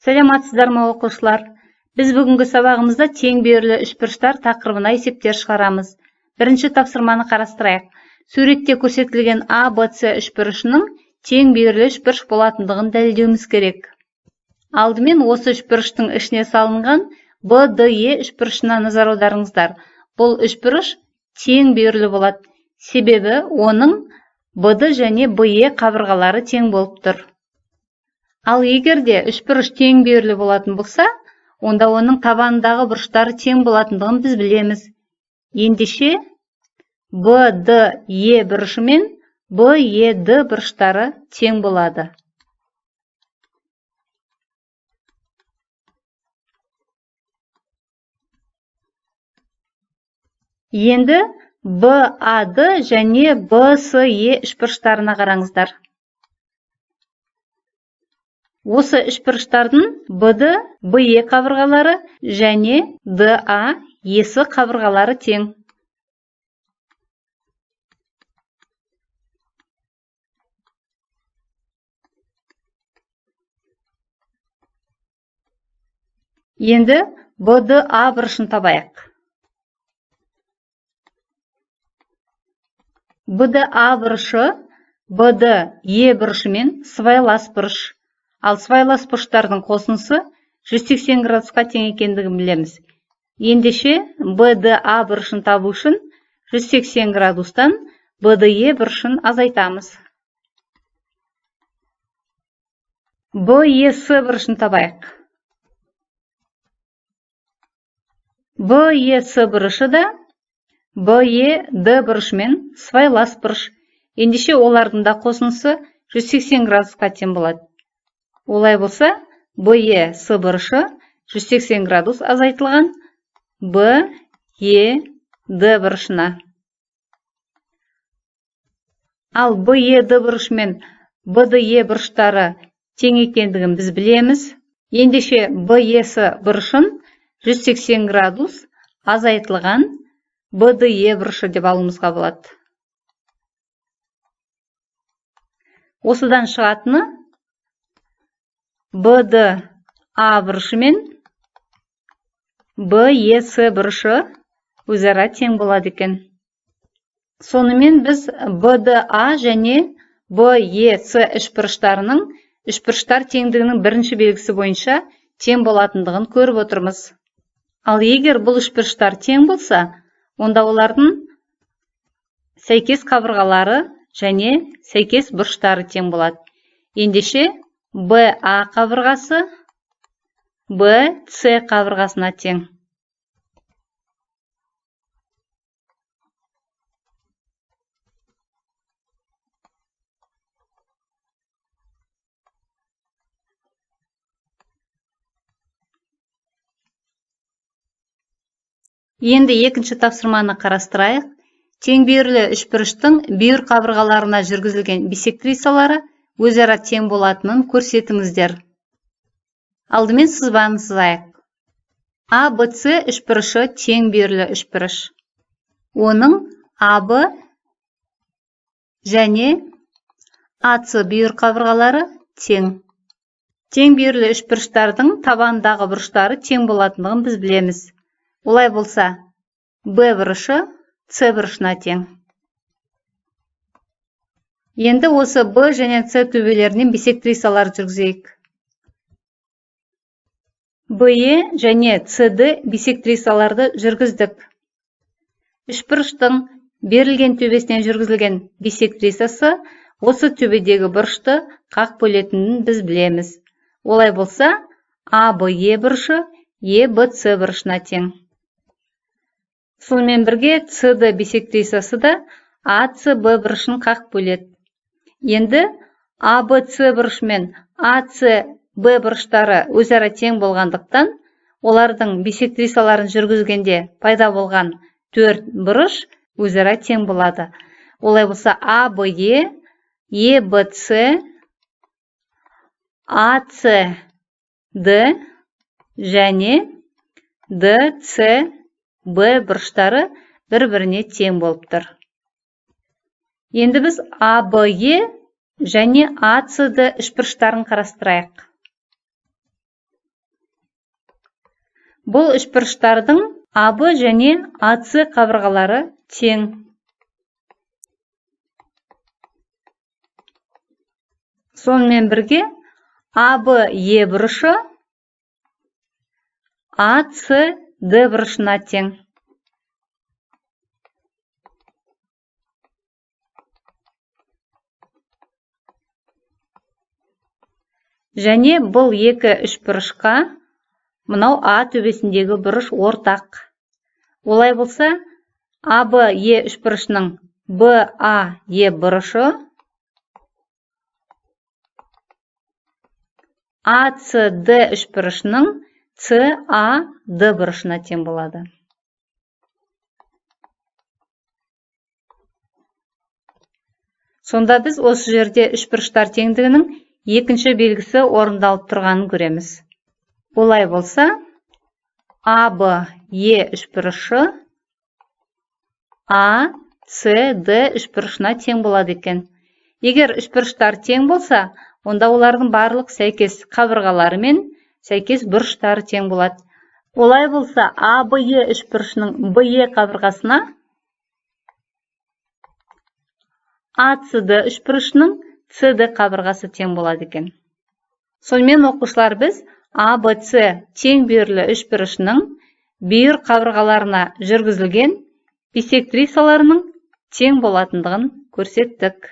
Сәлеметсіздер ме, оқушылар? Біз бүгінгі сабағымызда тең бүйірлі үшбұрыштар тақырыбына есептер шығарамыз. Бірінші тапсырманы қарастырайық. Суретте көрсетілген А, Б, С үшбұрышының тең бүйірлі үшбұрыш болатындығын дәлелдеуіміз керек. Алдымен осы үшбұрыштың ішіне салынған Б, Д, Е үшбұрышына назар аударыңыздар. Бұл үшбұрыш тең бүйірлі болады. Себебі оның Б, Д және Б, Е қабырғалары тең болып тұр. Ал егер де үшбұрыш тең бүйірлі болатын болса, онда оның табанындағы бұрыштары тең болатындығын біз білеміз. Ендеше Б, Д, Е бұрышы мен Б, Е, Д бұрыштары тең болады. Енді Б, А, Д және Б, С, Е үшбұрыштарына қараңыздар. Осы үшбұрыштардың Б, Д, Б, Е қабырғалары және Д, А, Е, С қабырғалары тең. Енді Б, Д, А бұрышын табайық. Б, Д, А бұрышы Б, Д, Е бұрышымен сыбайлас бұрыш. Ал сыбайлас бұрыштардың қосындысы 180 градусқа тең екендігін білеміз. Ендеше Б, Д, А бұрышын табу үшін 180 градустан Б, Д, Е бұрышын азайтамыз. Б, Е, С бұрышын табайық. Б, Е, С бұрышы да Б, Е, Д бұрышымен сыбайлас бұрыш. Ендеше олардың да қосындысы 180 градусқа тең болады. Олай болса, Б, Е, С бұрышы 180 градус азайтылған Б, Е, Д бұрышына. Ал Б, Е, Д бұрышы мен Б, Д, Е бұрыштары тең екендігін біз білеміз. Ендеше Б, Е, С бұрышын 180 градус азайтылған Б, Д, Е бұрышы деп алуымызға болады. Осыдан шығатыны Б, Д, А бұрышы мен Б, Е, С бұрышы өзара тең болады екен. Сонымен біз Б, Д, А және Б, Е, С үшбұрыштарының үшбұрыштар теңдігінің бірінші белгісі бойынша тең болатындығын көріп отырмыз. Ал егер бұл үшбұрыштар тең болса, онда олардың сәйкес қабырғалары және сәйкес бұрыштары тең болады. Ендеше Б, А қабырғасы Б, С қабырғасына тең. Енді екінші тапсырманы қарастырайық. Теңбүйірлі үшбұрыштың бүйір қабырғаларына жүргізілген бисектрисалары өзара тең болатынын көрсетіңіздер. Алдымен сызбаны сызайық. А, Б, С үшбұрышы тең бүйірлі үшбұрыш. Оның А, Б және А, С бүйір қабырғалары тең. Тең бүйірлі үшбұрыштардың табанындағы бұрыштары тең болатындығын біз білеміз. Олай болса, Б бұрышы С бұрышына тең. Енді осы Б және С төбелерінен бисектрисалар жүргізейік. Б, Е және С, Д бисектрисаларды жүргіздік. Үшбұрыштың берілген төбесінен жүргізілген бисектрисасы осы төбедегі бұрышты қақ бөлетінін біз білеміз. Олай болса, А, Б, Е бұрышы Е, Б, С бұрышына тең. Сонымен бірге С, Д бисектрисасы да А, С, Б бұрышын қақ бөледі. Енді А, Б, С бұрышы мен А, С, Б бұрыштары өзара тең болғандықтан, олардың бисектрисаларын жүргізгенде пайда болған төрт бұрыш өзара тең болады. Олай болса, А, Б, Е, Е, Б, С, А, С, Д және Д, С, Б бұрыштары бір-біріне тең болып тұр. Енді біз А, Б, Е және А, С, Д үшбұрыштарын қарастырайық. Бұл үшбұрыштардың АБ және АС қабырғалары тең. Сонымен бірге АБЕ бұрышы АСД бұрышына тең. Және бұл екі үшбұрышқа мынау А төбесіндегі бұрыш ортақ. Олай болса, АБЕ үшбұрышының БАЕ бұрышы АСД үшбұрышының САД бұрышына тең болады. Сонда біз осы жерде үшбұрыштар теңдігінің екінші белгісі орындалып тұрғанын көреміз. Олай болса, АБЕ үшбұрышы АСД үшбұрышына тең болады екен. Егер үшбұрыштар тең болса, онда олардың барлық сәйкес қабырғалары мен сәйкес бұрыштары тең болады. Олай болса, АБЕ үшбұрышының БЕ қабырғасына АСД үшбұрышының СД қабырғасы тең болады екен. Сонымен оқушылар, біз АБС тең бүйірлі үшбұрышының бүйір қабырғаларына жүргізілген бисектрисаларының тең болатындығын көрсеттік.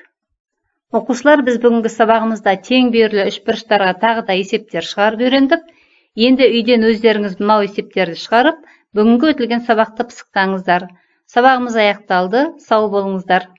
Оқушылар, біз бүгінгі сабағымызда тең бүйірлі үшбұрыштарға тағы да есептер шығарып үйрендік. Енді үйден өздеріңіз мынау есептерді шығарып, бүгінгі өтілген сабақты пысықтаңыздар. Сабағымыз аяқталды. Сау болыңыздар.